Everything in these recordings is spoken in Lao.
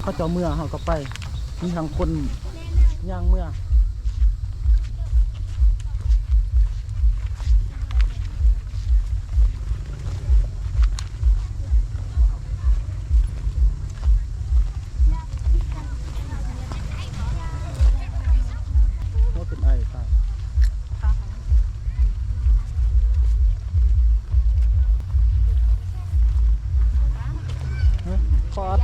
ເຂົາເຈົ້າເມືອເຮົາກໍໄປ ມີທັງຄົນຍ່າງເມືອ. ໂອ້ ເປັນໄອຕາຍ. ປາດ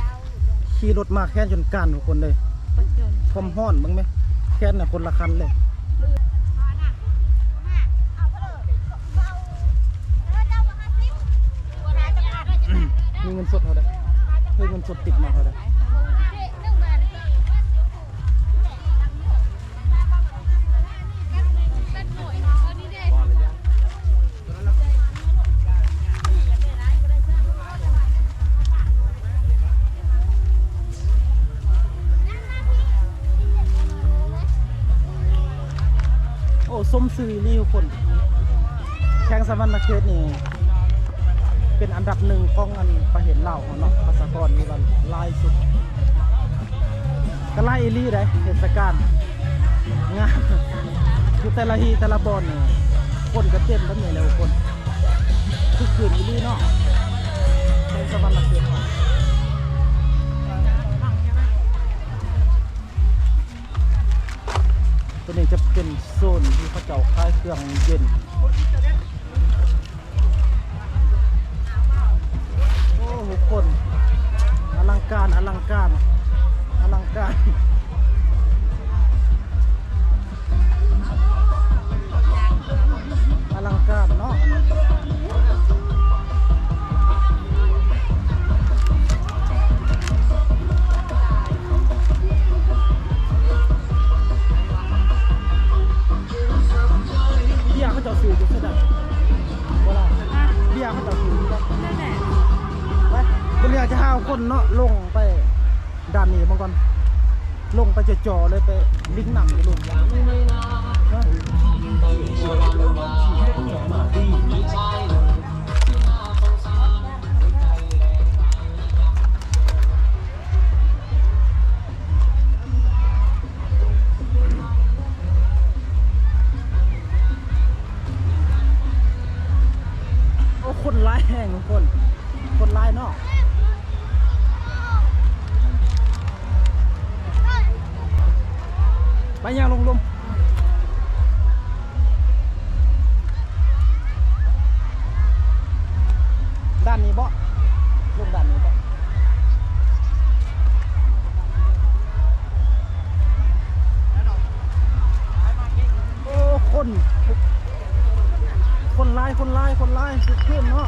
ຂີ່ລົດມາແຂນຈົນການທຸກຄົນເລີຍ ຄວາມຮ້ອນເບິ່ງແມະ ແຂນນະຄົນລະຄັນເລີຍ. ມີເງິນສົດເທົ່າໃດ? ເຮີ້ຍ ເງິນສົດຕິດມາເທົ່າໃດ? ໂອ້ ສົມຊື່ອີ່ຫຼີທຸກຄົນ. ແຂວງສະຫວັນນະເຂດນີ້ ເປັນອັນດັບໜຶ່ງຂອງອັນປະເທດລາວເຮົາເນາະ ປະຊາກອນນີ້ວ່າຫຼາຍສຸດ ກໍຫຼາຍອີ່ຫຼີເດ້. ເທດສະການງານຢູ່ແຕ່ລະທີ່ແຕ່ລະບ່ອນນີ້ ຄົນກໍເຕັມແບບນີ້ແຫຼະທຸກຄົນ ຄຶກຄື້ນອີ່ຫຼີເນາະ ແຂວງສະຫວັນນະເຂດເຮົາ. ຕົວນີ້ຈະເປັນໂຊນທີ່ເຂົາເຈົ້າຂາຍເຄື່ອງເຢັນ. ໂອ້ ທຸກຄົນ ອະລັງການ ອະລັງການ ອະລັງການ ອະລັງການເນາະ. ເບຍເຂົາເຈົ້າຊື້ຢູ່ໃສດະ ບໍ່ລະ? ຮະ? ເບຍເຂົາເຈົ້າຊື້ຢູ່ໃສ? ນັ້ນແຫຼະ ໄປ ເພິ່ນຢາກຈະຫາຄົນເນາະ ລົງໄປດ້ານນີ້ເບິ່ງກ່ອນ ລົງໄປຈໍ່ໆເລີຍ ໄປລິນນ້ຳຢູ່ລຸ່ມ. ຮະ? ໂອ້ ຄົນຫຼາຍແຮງທຸກຄົນ ຄົນຫຼາຍເນາະ. ໄປຍ່າງລົງລຸ່ມ ດ້ານນີ້ເບາະ ລົງດ້ານນີ້ເບາະ. ໂອ້ ຄົນ ຄົນຫຼາຍ ຄົນຫຼາຍ ຄົນຫຼາຍ ຄຶກຄື້ນເນາະ.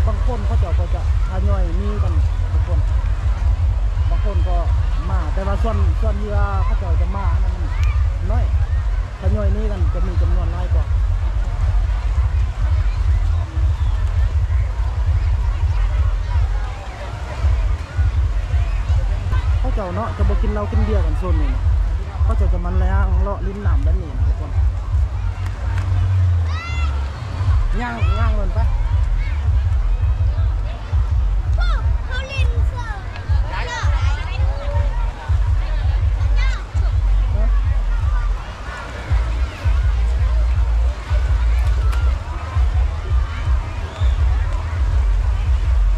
ບາງຄົນເຂົາເຈົ້າກໍຈະທະຍອຍໜີກັນທຸກຄົນ ບາງຄົນກໍມາ ແຕ່ວ່າສ່ວນ ສ່ວນທີ່ວ່າເຂົາເຈົ້າຈະມານັ້ນໜ້ອຍ ທະຍອຍໜີກັນຈະມີຈຳນວນຫຼາຍກວ່າ. ເຂົາເຈົ້າເນາະ ຈະບໍ່ກິນເຫຼົ້າກິນເບຍກັນໂຊນນີ້ນະ ເຂົາເຈົ້າຈະມາຍ່າງເລາະລິນນ້ຳແບບນີ້ນະທຸກຄົນ. ຍ່າງ ຍ່າງເລີຍໄປ.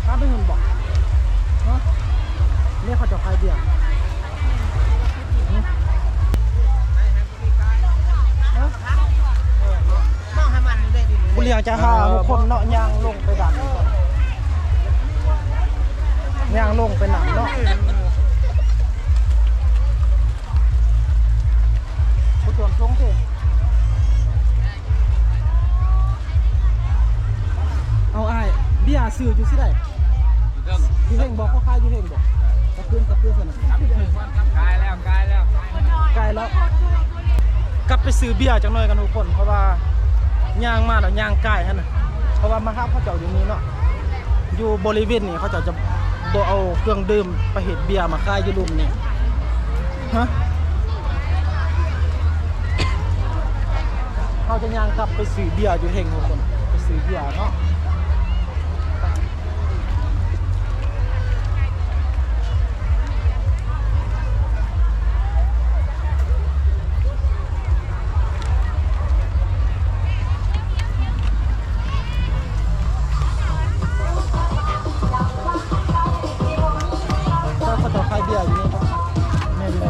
ພາໄປຫຸ່ນບໍ່? ຮະ? ເມຍເຂົາເຈົ້າຂາຍເບຍ. ຮະ? ບໍ່ລ້ຽງຈະຫາທຸກຄົນເນາະ ຍ່າງລົງໄປດ້ານນີ້ກ່ອນ ຍ່າງລົງໄປນຳເນາະ. ບໍ່ຕວມຊົງຕິ. ເອົາອ້າຍ ເບຍຊື້ຢູ່ຊິໃດ? ຢູ່ເທິງ ຢູ່ເທິງບໍ່? ເຂົາຂາຍຢູ່ເທິງບໍ່? ກັບຄືນ ກັບຄືນຊັ້ນນະ. ກາຍແລ້ວ ກາຍແລ້ວ ກາຍແລ້ວ. ກັບໄປຊື້ເບຍຈັກໜ່ອຍກັນທຸກຄົນ ເພາະວ່າຍ່າງມາແລ້ວຍ່າງກາຍຫັ້ນນະ ເພາະວ່າມາຮັບເຂົາເຈົ້າຢູ່ນີ້ເນາະ ຢູ່ບໍລິເວນນີ້ເຂົາເຈົ້າຈະບໍ່ເອົາເຄື່ອງດື່ມປະເພດເບຍມາຂາຍຢູ່ລຸ່ມນີ້ ຮະ ເຮົາຈະຍ່າງກັບໄປຊື້ເບຍຢູ່ເທິງທຸກຄົນ ໄປຊື້ເບຍເນາະ. ເຂົາເຈົ້າຂາຍເບຍຢູ່ນີ້ ແມ່ນຢູ່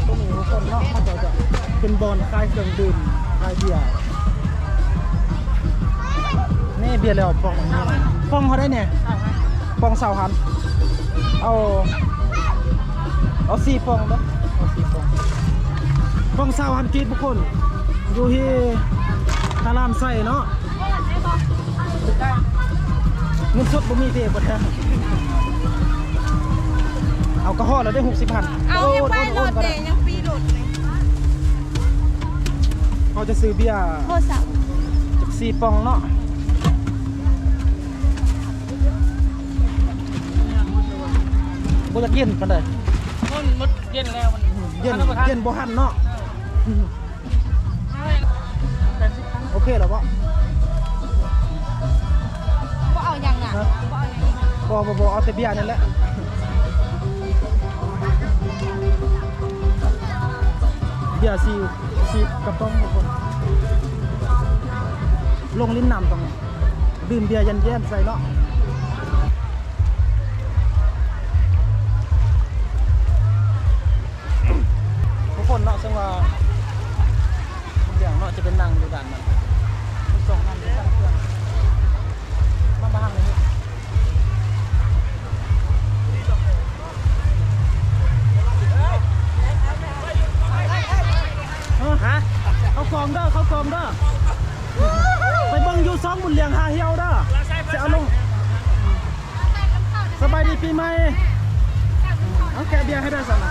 ຕົງນີ້ທຸກຄົນເນາະ ເຂົາເຈົ້າຈະເປັນບ່ອນຂາຍເຄື່ອງດື່ມ ຂາຍເບຍ ນີ້ເບຍແລ້ວປ່ອງ ປ່ອງເທົ່າໃດແດ່? ປ່ອງຊາວພັນ ເອົາ ເອົາສີ່ປ່ອງເດີ້ ເອົາສີ່ປ່ອງ ປ່ອງຊາວພັນກີບທຸກຄົນ ຢູ່ທີ່ທາລານໄຊເນາະ. ເງິນສົດບໍ່ມີເດ້ ບໍ່ໄດ້ ເອົາກະຮອດແລ້ວເດ້ ຫົກສິບພັນ ເອົາ ໂອນ ຍັງໄປ ໂອນ ໂອນ ໂລດເດ້ ຍັງຟຣີໂລດເລີຍ ເຮົາຈະຊື້ເບຍ ໂທລະສັບ ຈັກສີ່ປ່ອງເນາະ ບໍ່ຢາກເຢັນປານໃດ ມັນໝົດເຢັນແລ້ວ ມັນ ເຢັນ ເຢັນບໍ່ທັນເນາະ ເອີ. ໂອເຄແລ້ວບໍ່? ບໍ່ເອົາຫຍັງນະ? ບໍ່ເອົາຫຍັງອີກນະ? ບໍ່ ບໍ່ ບໍ່ ເອົາແຕ່ເບຍນີ້ແຫຼະ ເບຍສີ່ ສີ່ກະປ໋ອງທຸກຄົນ ລົງຫຼິ້ນນ້ຳຕ້ອງດື່ມເບຍເຢັນໆໃສ່ເນາະ. ທຸກຄົນເນາະ ເຊິ່ງວ່າເບື້ອງເນາະ ຈະເປັນນັ່ງຢູ່ດ້ານນັ້ນ ສອງນັ່ງຢູ່ຂ້າງເຄື່ອງ ມາ ມາທາງນີ້ ຮະ ເຂົ້າກອງເດີ້ ເຂົ້າກອງເດີ້ ໄປເບິ່ງຢູ່ຊ່ອງບຸນຫຼຽງຫາຮຽວເດີ້ ຊິເອົາລົງ. ສະບາຍດີປີໃໝ່ ເອົາແກະເບຍໃຫ້ໄດ້ຊັ້ນນະ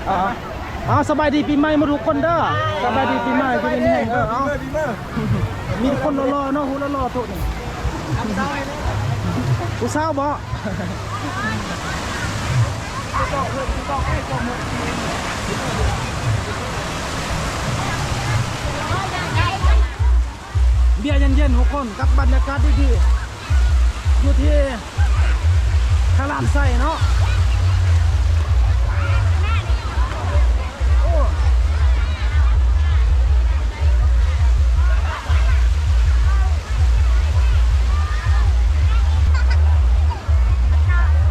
ເອົາ ເອົາ ສະບາຍດີປີໃໝ່ໝົດທຸກຄົນເດີ້ ສະບາຍດີປີໃໝ່ ຢູ່ດີມີແຮງເດີ້ ເອົາ ມີແຕ່ຄົນຫຼໍ່ໆເນາະ ຫູຫຼໍ່ໆໂຕະນີ້ ຜູ້ສາວບໍ່? ເບຍເຢັນໆທຸກຄົນ ກັບບັນຍາກາດດີໆ ຢູ່ທີ່ທາລານໄຊເນາະ. ໂອ້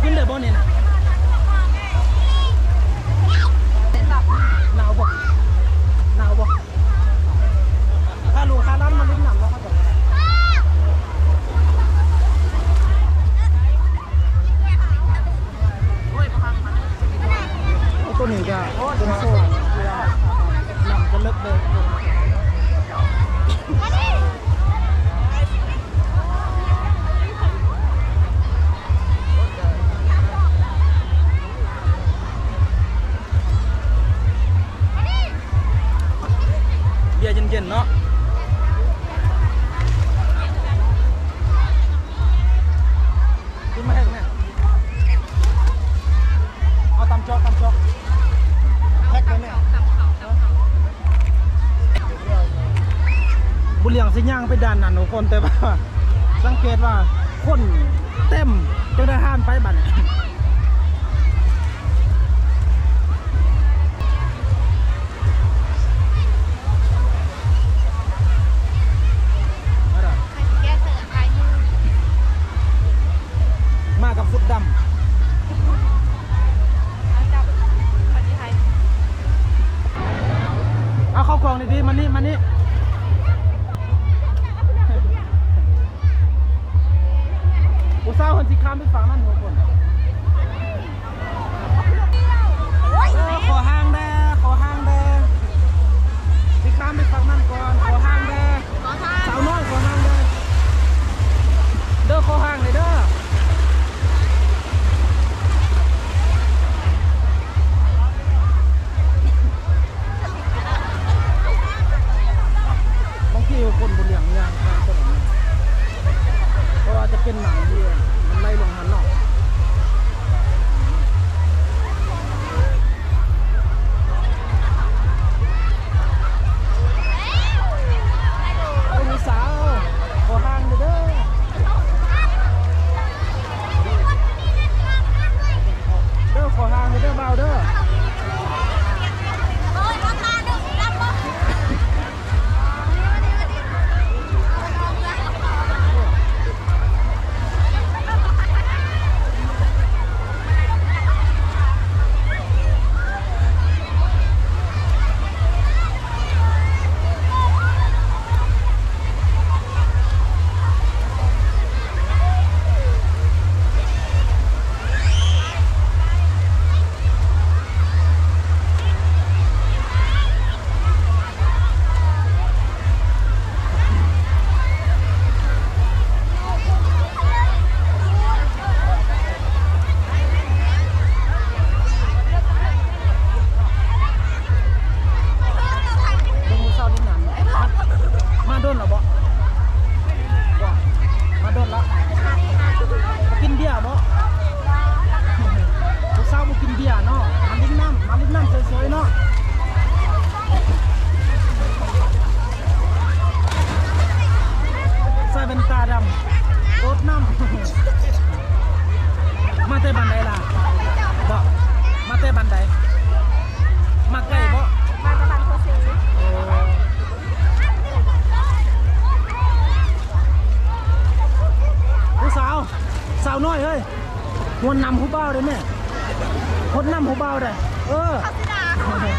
ກິນໄດ້ບໍ່ນີ້ນະ? ໜາວບໍ່? ໜາວບໍ່? ພາລູກພາຫຼານມາຫຼິ້ນນ້ຳເນາະ ເຂົາເຈົ້າ. ໂອ້ ໂຕນີ້ກະເປັນໂຊນ ນ້ຳກະເລິກເດີ. ເບຍເຢັນໆເນາະ. ຂຶ້ນມາແຮກແມ່ ເອົາຕຳຈອກ ຕຳຈອກ ແພັກໄວ້ແມ່. ບຸນຫຼຽງຊິຍ່າງໄປດ້ານນັ້ນທຸກຄົນ ແຕ່ວ່າສັງເກດວ່າຄົນເຕັມ ຈັ່ງໄດ້ຜ່ານໄປບັດນີ້. ມາກັບຊຸດດຳ ເອົາເຂົ້າກ່ອງດີໆ ມານີ້ ມານີ້. ຜູ້ສາວເພິ່ນຊິຂ້າມໄປຝັ່ງນັ້ນທຸກຄົນ. ໂອ້ຍ ຂໍຮ່າງແດ່ ຂໍຮ່າງແດ່ ຊິຂ້າມໄປຝັ່ງນັ້ນກ່ອນ ຂໍຮ່າງແດ່ ສາວນ້ອຍ ຂໍຮ່າງແດ່. ເດີ ຂໍຮ່າງແດ່ເດີ. ບາງທີຄົນບໍ່ລ້ຽງຍ່າງຂ້າມຖະໜົນ ເພາະວ່າຈະເປັນໜັງທີ່ມັນໄຫຼລົງຫັ້ນເນາະ. ເອີ ຜູ້ສາວ ຂໍຮ່າງແດ່ເດີ. ເດີ ຂໍຮ່າງແດ່ເດີບ່າວເດີ. ເບິ່ງຜູ້ສາວຫຼິ້ນນ້ຳ ມາ ມາດົນແລ້ວບໍ່? ບໍ່ ມາດົນແລ້ວ. ກິນເບຍບໍ່? ຜູ້ສາວບໍ່ກິນເບຍເນາະ ມາຫຼິ້ນນ້ຳ ມາຫຼິ້ນນ້ຳເສີຍໆເນາະ. ໃສ່ແວ່ນຕາດຳ ໂດດນ້ຳ. ມາແຕ່ບ້ານໃດລະ? ບໍ່ ມາແຕ່ບ້ານໃດ? ມາໄກບໍ່? ມາແຕ່ບ້ານໂພສີ. ໂອ້ ຜູ້ສາວ ສາວນ້ອຍເອີຍ ຮົດນ້ຳຜູ້ບ່າວໄດ້ແມ່ ຮົດນ້ຳຜູ້ບ່າວໄດ້. ເອີ ເຂົາຊິດ່າ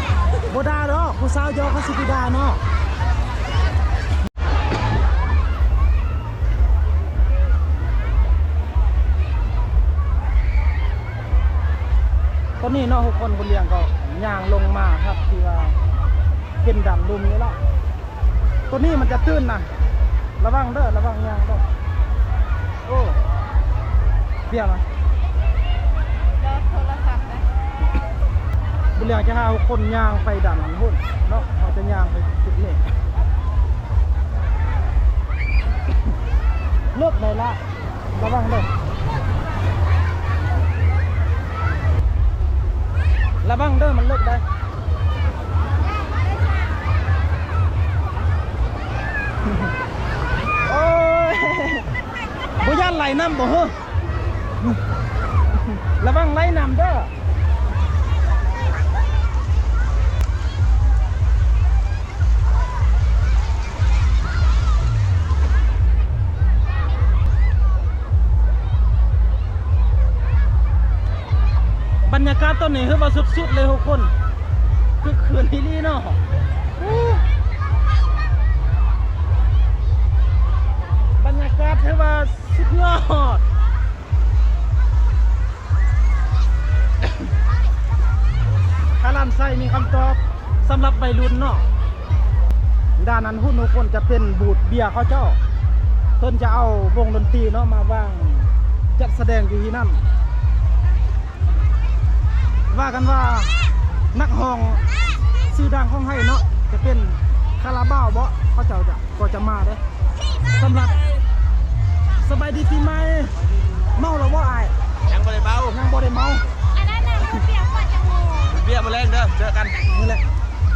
ບໍ່ດ່າດອກ ຜູ້ສາວຢອກ ເຂົາຊິໄປດ່າເນາະ. ຕອນນີ້ເນາະ ທຸກຄົນ ບຸນລ້ຽງກໍຍ່າງລົງມາຄັບ ທີ່ວ່າເປັນດານລຸ່ມນີ້ລະ. ໂຕນີ້ມັນຈະຕື້ນນະ ລະວັງເດີ ລະວັງຍ່າງເດີ. ໂອ້ ເບຍມາ ໂທລະສັບນະ. ບຸນລ້ຽງຈະພາທຸກຄົນຍ່າງໄປດ້ານນັ້ນພຸ້ນເນາະ ເຮົາຈະຍ່າງໄປຈຸດນີ້. ເລິກໄດ໋ລະ ລະວັງເດີ ລະວັງເດີ ມັນເລິກໄດ໋. ໂອ້ຍ ບໍ່ຢ້ານໄຫຼນ້ຳບໍ່ເຮີ? ລະວັງໄຫຼນ້ຳເດີ. ບັນຍາກາດຕອນນີ້ຄືວ່າສຸດໆເລີຍທຸກຄົນ ຄຶກຄື້ນອີ່ຫຼີເນາະ. ບັນຍາກາດຖືວ່າສຸດຍອດ. ຄາລານໄຊມີຄຳຕອບສຳລັບໄວລຸ້ນເນາະ. ດ້ານນັ້ນພຸ້ນທຸກຄົນ ຈະເປັນບູດເບຍເຂົາເຈົ້າ ເພິ່ນຈະເອົາວົງດົນຕີເນາະ ມາວາງຈັດສະແດງຢູ່ທີ່ນັ້ນ. ວ່າກັນວ່ານັກຮ້ອງຊື່ດັງຂອງໄທເນາະ ຈະເປັນຄາລາບາວເບາະ ເຂົາເຈົ້າຈະ ກໍຈະມາເດ້. ສຳລັບ ສະບາຍດີປີໃໝ່. ເມົາແລ້ວບໍ່ອ້າຍ? ຍັງບໍ່ໄດ້ເມົາ ຍັງບໍ່ໄດ້ເມົາ. ອັນນັ້ນນະ ເບຍກ່ອນຈັກໂມງ? ເບຍມື້ແລງເດີ ເຈີກັນມື້ແລງ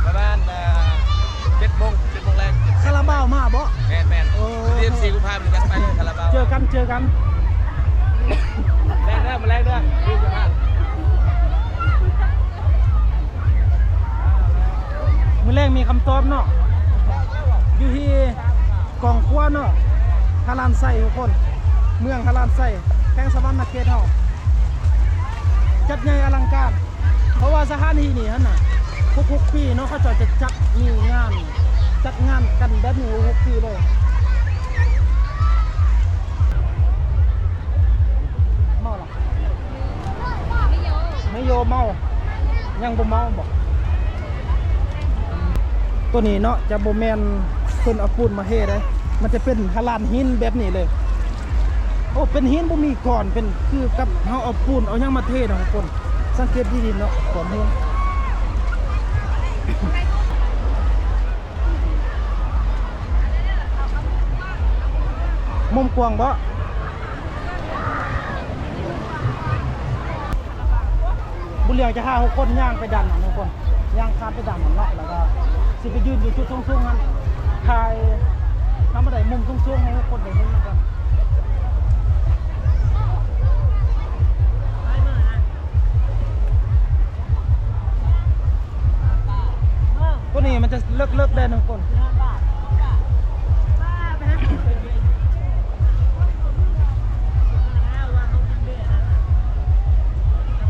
ປະມານ ເອີ ເຈັດໂມງ ເຈັດໂມງແລງ. ຄາລາບາວມາບໍ່? ແມ່ນໆ. ໂອ້ ສິບສີ່ກຸມພານີ້ ຍັງໄປເລີຍຄາລາບາວ. ເຈີກັນ ເຈີກັນ ແລງເດີ ມື້ແລງເດີ. ມື້ແລງມີຄຳຕອບເນາະ ຢູ່ທີ່ກອງຄົວເນາະ ຄາລານໄຊທຸກຄົນ ເມືອງຄາລານໄຊ ແຂວງສະຫວັນນະເຂດເຮົາ ຈັດໃຫຍ່ອະລັງການ ເພາະວ່າສະຖານທີ່ນີ້ຫັ້ນນະ ທຸກໆປີເນາະ ເຂົາເຈົ້າຈະຈັດມີງານ ຈັດງານກັນແບບນີ້ທຸກໆປີເລີຍ. ເມົາລະ? ໄມໂຍເມົາ ຍັງບໍ່ເມົາບໍ? ໂຕນີ້ເນາະ ຈະບໍ່ແມ່ນເພິ່ນເອົາປູນມາເທເດ້ ມັນຈະເປັນທະລານຫີນແບບນີ້ເລີຍ. ເພ ໂອ້ ເປັນຫີນບໍ່ມີກ້ອນ ເປັນຄືກັບເຮົາເອົາປູນເອົາຫຍັງມາເທນະທຸກຄົນ. ສັງເກດດີໆເນາະ ກ້ອນຫີນ. ມຸມກວ້າງບໍ່? ບຸນຫຼຽງຈະພາທຸກຄົນຍ່າງໄປດ້ານນັ້ນທຸກຄົນ, ຍ່າງຂ້າມໄປດ້ານນັ້ນເນາະ ແລ້ວກໍຊິໄປຢືນຢູ່ຈຸດສູງໆຫັ້ນ ຖ່າຍທຳມາໄດ້ມຸມສູງໆໃຫ້ທຸກຄົນໄດ້ເຫັນນຳກັນ. ໂຕນີ້ມັນຈະເລິກໆໄດ໋ທຸກຄົນ.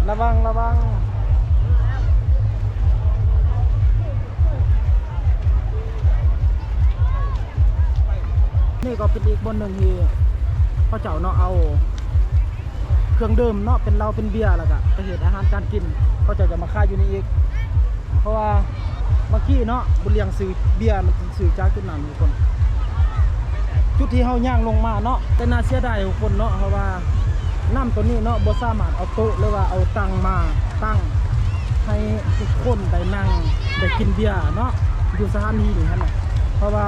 ລະວັງ ລະວັງ. ນີ້ກໍເປັນອີກບ່ອນໜຶ່ງທີ່ເຂົາເຈົ້າເນາະ ເອົາເຄື່ອງດື່ມເນາະ ເປັນເຫຼົ້າເປັນເບຍ ແລ້ວກະໄປເຮັດອາຫານການກິນ ເຂົາເຈົ້າຈະມາຂາຍຢູ່ນີ້ອີກ. ເພາະວ່າເມື່ອກີ້ເນາະ ບຸນຫຼຽງຊື້ເບຍ ແລ້ວຊື້ຈາກຈຸດນັ້ນທຸກຄົນ. ຈຸດທີ່ເຮົາຍ່າງລົງມາເນາະ ແຕ່ໜ້າເສຍດາຍທຸກຄົນເນາະ ເພາະວ່ານ້ຳໂຕນີ້ເນາະ ບໍ່ສາມາດເອົາໂຕະ ຫຼືວ່າເອົາຕັ່ງມາຕັ້ງໃຫ້ທຸກຄົນໄດ້ນັ່ງ ໄດ້ກິນເບຍເນາະ ຢູ່ສະຖານທີ່ນີ້ຫັ້ນນະ. ເພາະວ່າ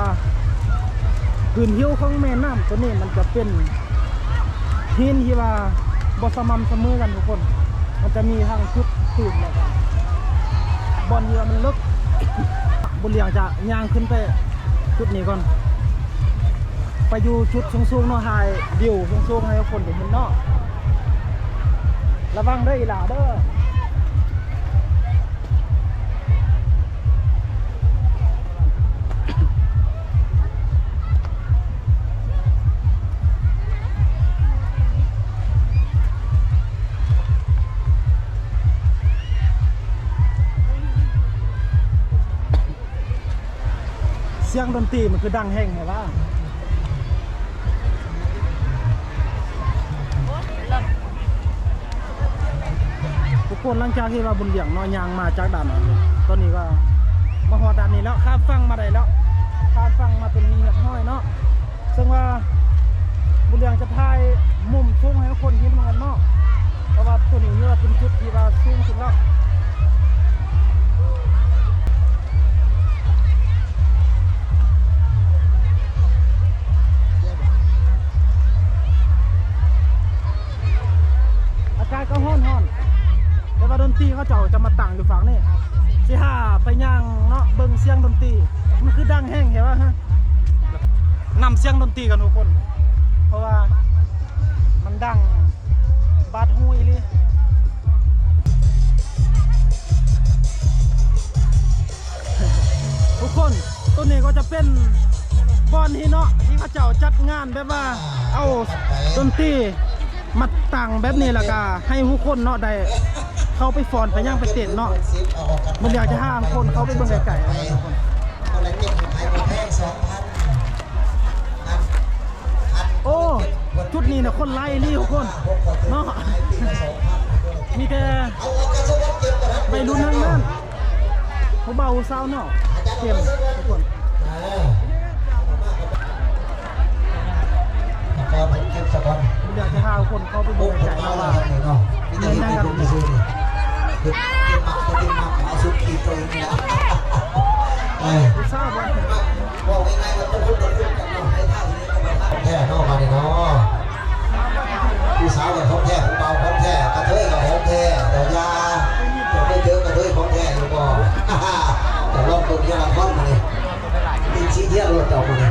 ພື້ນຜິວຂອງແມ່ນ້ຳໂຕນີ້ ມັນຈະເປັນ ຫີນທີ່ວ່າບໍ່ສະໝ່ຳສະເໝີກັນທຸກຄົນ, ມັນຈະມີທັງຈຸດຕື່ມ ແລ້ວກໍບ່ອນທີ່ວ່າມັນເລິກ. ບຸນຫຼຽງຈະຍ່າງຂຶ້ນໄປຈຸດນີ້ກ່ອນ, ໄປຢູ່ຈຸດສູງໆເນາະ, ຖ່າຍວິວສູງໆໃຫ້ຄົນໄດ້ເຫັນເນາະ. ລະວັງເດີອີ່ຫຼ້າເດີ. ສຽງດົນຕີມັນຄືດັງແຮງແທ້ວະ. ທຸກຄົນ ຫຼັງຈາກທີ່ວ່າບຸນຫຼຽງເນາະ ຍ່າງມາຈາກດ້ານນັ້ນ ຕອນນີ້ກໍມາຮອດດ້ານນີ້ແລ້ວ, ຂ້າມຝັ່ງມາໄດ້ແລ້ວ, ຂ້າມຝັ່ງມາເປັນທີ່ຮຽບຮ້ອຍເນາະ. ເຊິ່ງວ່າບຸນຫຼຽງຈະຖ່າຍມຸມສູງໃຫ້ທຸກຄົນເຫັນເໝືອນກັນເນາະ, ເພາະວ່າໂຕນີ້ຖືວ່າເປັນຈຸດທີ່ວ່າສູງສຸດແລ້ວ. ອາກາດກໍຮ້ອນໆ ແຕ່ວ່າດົນຕີເຂົາເຈົ້າຈະມາຕັ້ງຢູ່ຝັ່ງນີ້. ຊິຫາໄປຍ່າງເນາະ ເບິ່ງສຽງດົນຕີ ມັນຄືດັງແຮງແທ້ວະ. ນຳສຽງດົນຕີກັນທຸກຄົນ ເພາະວ່າມັນດັງບາດຫູອີ່ຫຼີ. ທຸກຄົນ ໂຕນີ້ກໍຈະເປັນບ່ອນທີ່ເນາະ ທີ່ເຂົາເຈົ້າຈັດງານແບບວ່າເອົາດົນຕີມາຕັ້ງແບບນີ້ ແລ້ວກໍໃຫ້ຜູ້ຄົນເນາະໄດ້ເຂົ້າໄປຟ້ອນໄປຫຍັງໄປເຕັ້ນເນາະ. ມື້ດຽວຈະພາຄົນເຂົ້າໄປເບິ່ງໃກ້ໆ ໂອ້ ຈຸດນີ້ນະ ຄົນຫຼາຍອີ່ຫຼີທຸກຄົນເນາະ, ມີແຕ່ໄວລຸ້ນທັງນັ້ນ ຜູ້ບ່າວຜູ້ສາວເນາະ ເຕັມທຸກຄົນ. ເອີ ເກັບສະກ່ອນ ຢາກຈະພາຄົນເຂົ້າໄປເບິ່ງໃກ້ໆ ເນາະ ວ່າມີຫຍັງກັນ. ເກັບໝາກ ເກັບໝາກ ເອົາສຸດຂີດຕົວເອງນີ້ລະ. ເອີ ຜູ້ສາວບໍ່ ເວົ້າງ່າຍໆວ່າ ແທ້ເນາະ ບາດນີ້ເນາະ ຜູ້ສາວກໍຂອງແທ້ ຜູ້ບ່າວຂອງແທ້ ກະເທີຍກໍຂອງແທ້. ເຈົ້າຢ່າ ເຈົ້າໄປເຈີກະເທີຍຂອງແທ້ຢູ່ບໍ່? ເຈົ້າລອງເບິ່ງຢ່າລະຄົນມານີ້ ຕີນຊີ້ທຽນໂລດເຈົ້າມື້ນີ້.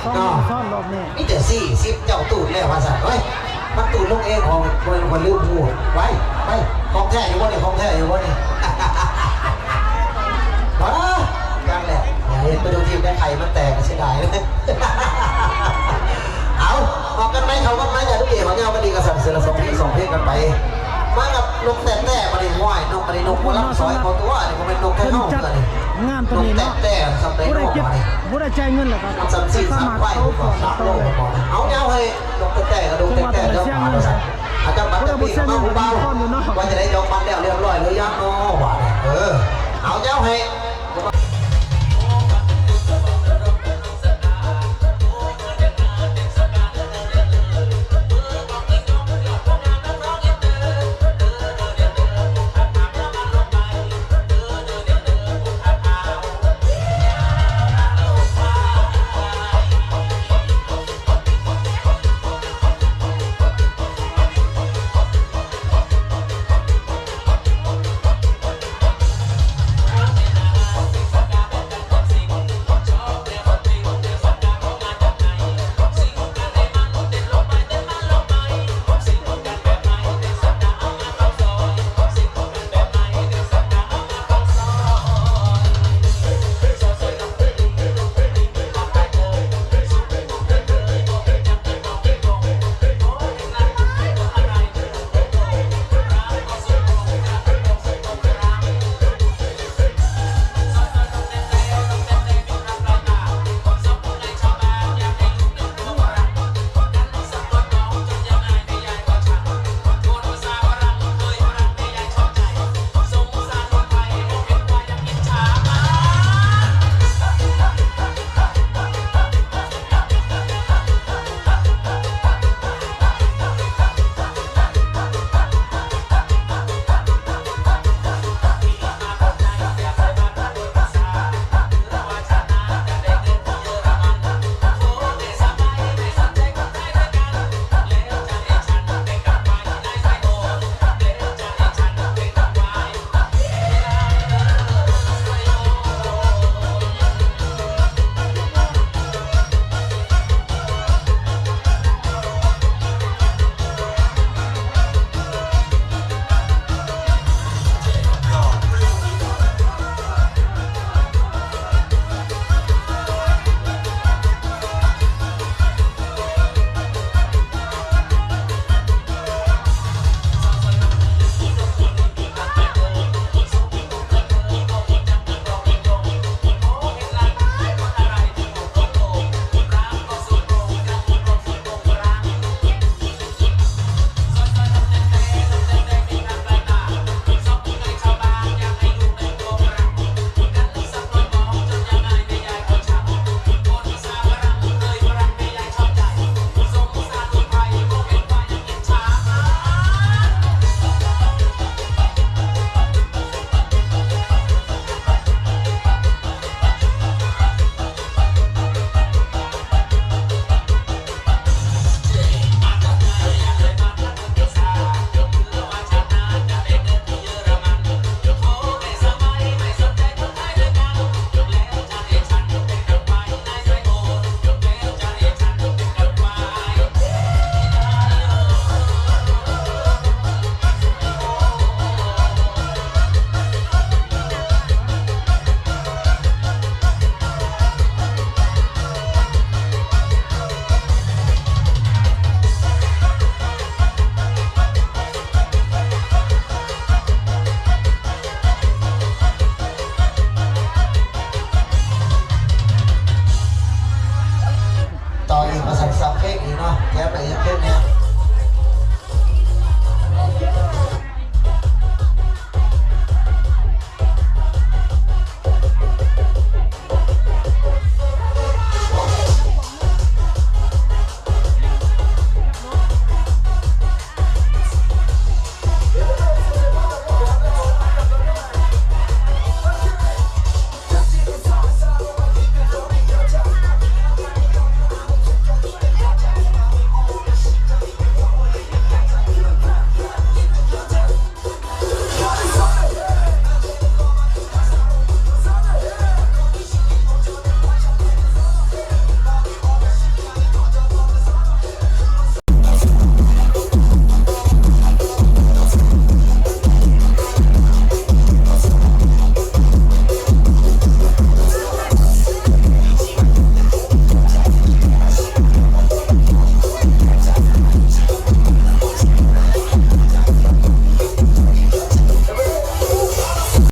ສອງເນາະ ສອງຮອບນີ້ ມີແຕ່ສີ່ສິບ ເຈົ້າຕູດແລ້ວວ່າຊັ້ນ. ເຮີ້ຍ ມັນຕູດລົງເອງຂອງ ຄົນ ຄົນລືມຮູ້. ໄວ້ ໄວ້ ຂອງແທ້ຢູ່ບໍ່ນີ້? ຂອງແທ້ຢູ່ບໍ່ນີ້? ເອີ ຈັກແຫຼະ ຢ່າເຮັດໄປດູທີມໄດ້ ໄຂ່ມັນແຕກ ເສຍດາຍ. ເອົາ ອອກກັນໄປ ເຂົ້າກັນໄປ ຢ່າດູເກະ ເອົາຍາວກັນອີກ ກະສັ່ນ ເທື່ອລະສອງເພງ ສອງເພງກັນໄປ. ມາກັບນົກແຕ້ໆ ບັດນີ້ ຫ້ວຍ ນົກ ອັນນີ້ນົກຫົວລຳສອຍເຂົາຕົວະ ອັນນີ້ບໍ່ແມ່ນນົກໄທເຮົາ ເທື່ອນີ້ ງານໂຕນີ້ເນາະ ນົກແຕ້ໆ ສ່ຳໄດ ບໍ່ໄດ້ເກັບ ບໍ່ໄດ້ຈ່າຍເງິນແລ້ວກໍ ສ່ຳຊີ້ ສ່ຳໄປ ເຂົາກໍສາມໂລ ເອົາຍາວໃຫ້ນົກແຕ້ໆ ກະດົກແຕ້ໆ ເດີ ວ່າຊັ້ນ. ອາຈານບັດຕະປີເຂົ້າມາຜູ້ບ່າວ ວ່າຈະໄດ້ຈອງບັດແລ້ວຮຽບຮ້ອຍຫຼືຍັງເນາະ ວ່ານີ້. ເອີ ເອົາຍາວໃຫ້